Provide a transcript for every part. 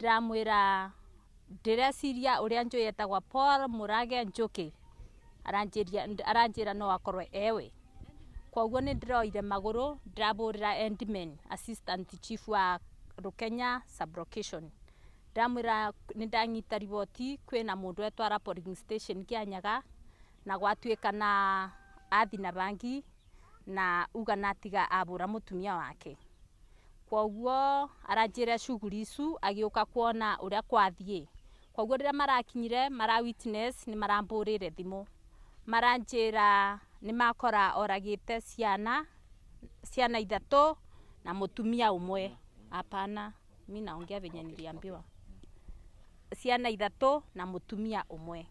Ndĩramwĩra ndĩreciria ũrĩa njũĩ etagwa Paul Murage Njuki, aranjĩra no akorwe ewe. Koguo nĩ ndĩroire magũrũ, ndĩrabũrĩra Endman, assistant chief wa Rukenya sublocation, ndamwĩra nĩ ndanyita riboti kwĩna mũndũ etwara polling station Kĩanyaga na gwatuĩka na athi na bangi na uga natiga abũra mũtumia wake. Koguo aranjĩra shughuli icu agĩũka kuona ũrĩa kwathiĩ. Koguo rĩrĩa marakinyire mara witness, nĩ marambũrĩre thimũ, maranjĩra nĩ makora oragĩte ciana 3 na mũtumia ũmwe. Hapana, mi naongea venye niliambiwa, ciana 3 na mũtumia ũmwe.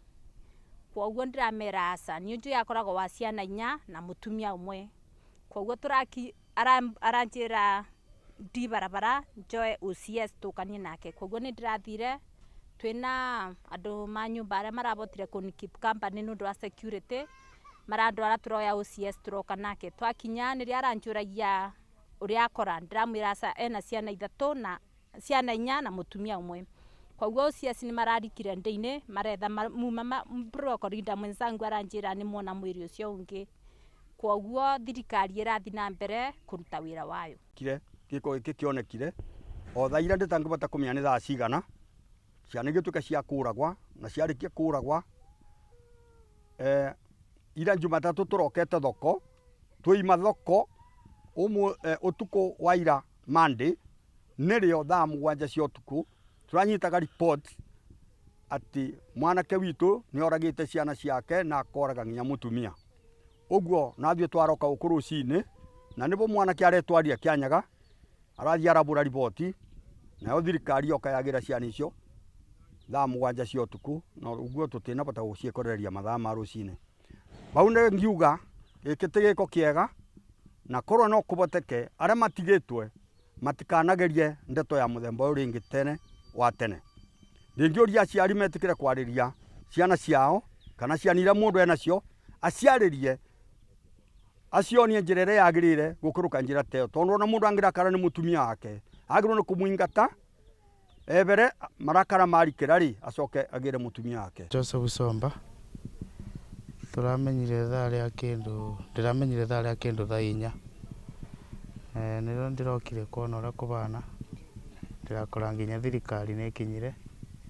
Koguo ndĩramera aca, nĩ njũĩ akoragwo wa ciana 4 na mũtumia ũmwe. Koguo tũraki aranjĩra ndi barabara njoe OCS tũkanie nake. Koguo nĩ ndĩrathire twĩna andũ ma nyũmba arĩa marabotire kũni keep company nĩ ũndũ wa security, marandwara tũroya OCS tũroka nake. Twakinya nĩrĩo aranjũragia ũrĩa akora, ndĩramwĩra aca, ena ciana 3 na ciana 4 na mũtumia ũmwe. Koguo OCS nĩ mararikire ndĩ-inĩ maretha muma block leader mwenzangu aranjĩra nĩ mona mwĩrĩ ũcio ũngĩ. Koguo thirikari ĩrathiĩ na mbere kũruta wĩra wayo. Kire gĩko gĩkĩ kĩonekire o thaa iria ndĩtangĩbota kũmenya nĩ thaa cigana, ciana igĩtuĩka cia kũragwa, na ciarĩkia kũragwa, ira Jumatatũ tũrokete thoko, tũima thoko ũmwe, ũtukũ wa ira Monday nĩrĩo thaa 7 cia ũtukũ tũranyitaga report atĩ mwanake witũ nĩ oragĩte ciana ciake na akoraga nginya mũtumia. Ũguo nathuĩ twaroka gũkũ rũcinĩ, na nĩbo mwanake aretwaria Kĩanyaga arathiĩ arabũra riboti, nayo thirikari yoka yagĩra ciana icio thaa 7 cia ũtukũ, na ũguo tũtinabota gũciĩkorereria mathaa ma rũcinĩ. Bau nĩ ngiuga gĩkĩ ti gĩko kĩega, na korwo no kũboteke arĩa matigĩtwe matikanagerie ndeto ya mũthemba ũyũ rĩngĩ tene wa tene. Ndingĩũria aciari metĩkĩre kwarĩria ciana ciao kana ciana iria mũndũ enacio, aciarĩrie, acionie njĩra ĩrĩa yagĩrĩire gũkĩrũka njĩra ta ĩyo, tondũ ona mũndũ angĩrakara nĩ mũtumia wake agĩrĩirwo nĩ kũmũingata ebere marakara marikĩra rĩ, acoke agĩre mũtumia wake. Joseph Somba, tũramenyire thaa rĩa kĩndũ, ndĩramenyire thaa rĩa kĩndũ thaa 4. Nĩrĩo ndĩrokire kuona ũrĩa kũbana, ndĩrakora nginya thirikari nĩ ĩkinyire.